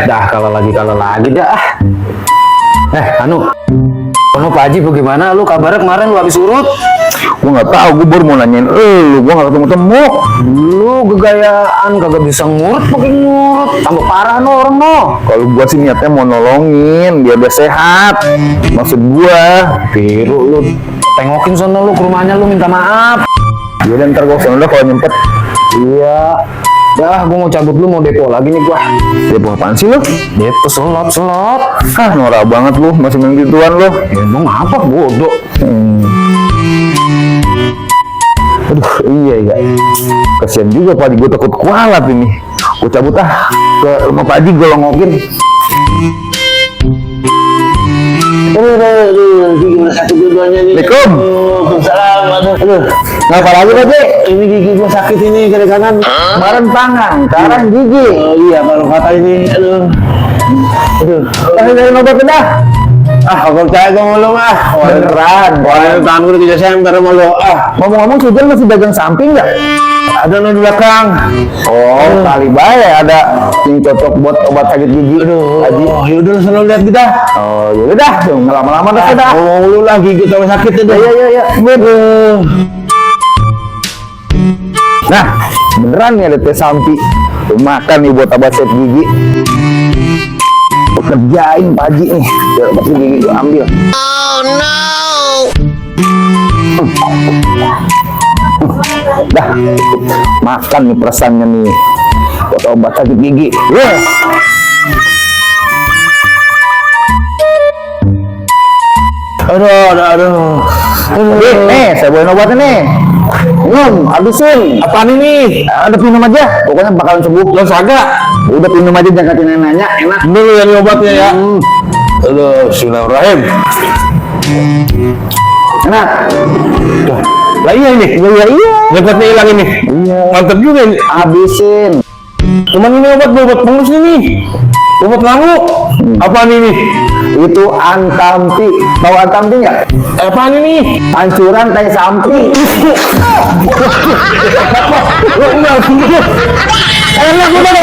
dah kalau lagi dah. Anu Pak Haji bagaimana? Lu kabarnya kemarin lu habis urut? Gua nggak tahu, gua baru mau nanyain gua nggak ketemu. Lu gegayaan kagak bisa ngurut, pakai ngurut, tambah parah no orang no. Kalau gua sih niatnya mau nolongin biar dia sehat. Maksud gua, Piru lu tengokin sono lu ke rumahnya, lu minta maaf. ya dan ntar gua kesana kalau nyempet. Iya. Dah, gua mau cabut dulu, mau depo lagi nih gua. Depo apaan sih lu? Depo selot. Norak banget lu, masih main gituan lu. Ya emang apa bodoh? Aduh, iya. Kasian juga Pak Haji, gua takut kualat ini. Gua cabut ke rumah Pak Haji, gua longokin. Gimana sakit dua-duanya nih? Waalaikumsalam. Aduh, Ngapa lagi Pak Haji? ini gigi gua sakit ini kiri kanan. Kemarin tangan, sekarang gigi. Oh iya, kalau kata ini, aduh. Kasih dari obat dah. Aku percaya gua mau lu mah. Beneran. Wah, tangan gua udah semper sama lu. Ngomong-ngomong, si Jan masih dagang samping nggak? Ada di belakang. Oh, kali baik ada yang cocok buat obat sakit gigi. Haji. Oh, yaudah lu selalu lihat kita. Oh, yaudah dah, nggak lama-lama dah. Ngomong lu lah, gigi tambah sakit itu. Iya. Nah, beneran nih ada teh sampi. Tuh, makan nih buat obat sakit gigi. Gua kerjain Pak Haji nih, biar obat sakit gigi gua ambil. Dah, makan nih perasaannya nih buat obat sakit gigi. Aduh. Nih, saya bawain obatnya nih. Habisin. Apaan ini? Ada minum aja, pokoknya bakalan sembuh. Lo kagak? Udah minum aja, jangan kasih nanya, enak. Dulu yang obatnya ya. Aduh, bismillahirrahmanirrahim. Enak. Lah iya ini. Iya. Cepatnya hilang ini. Iya. Mantap juga ini. Habisin. Cuman ini obat pengus ini. Obat ngamuk. Apaan ini? Itu Antampi. Tahu Antampi nggak? Apaan ini? Ancuran tai sampi. Enak udah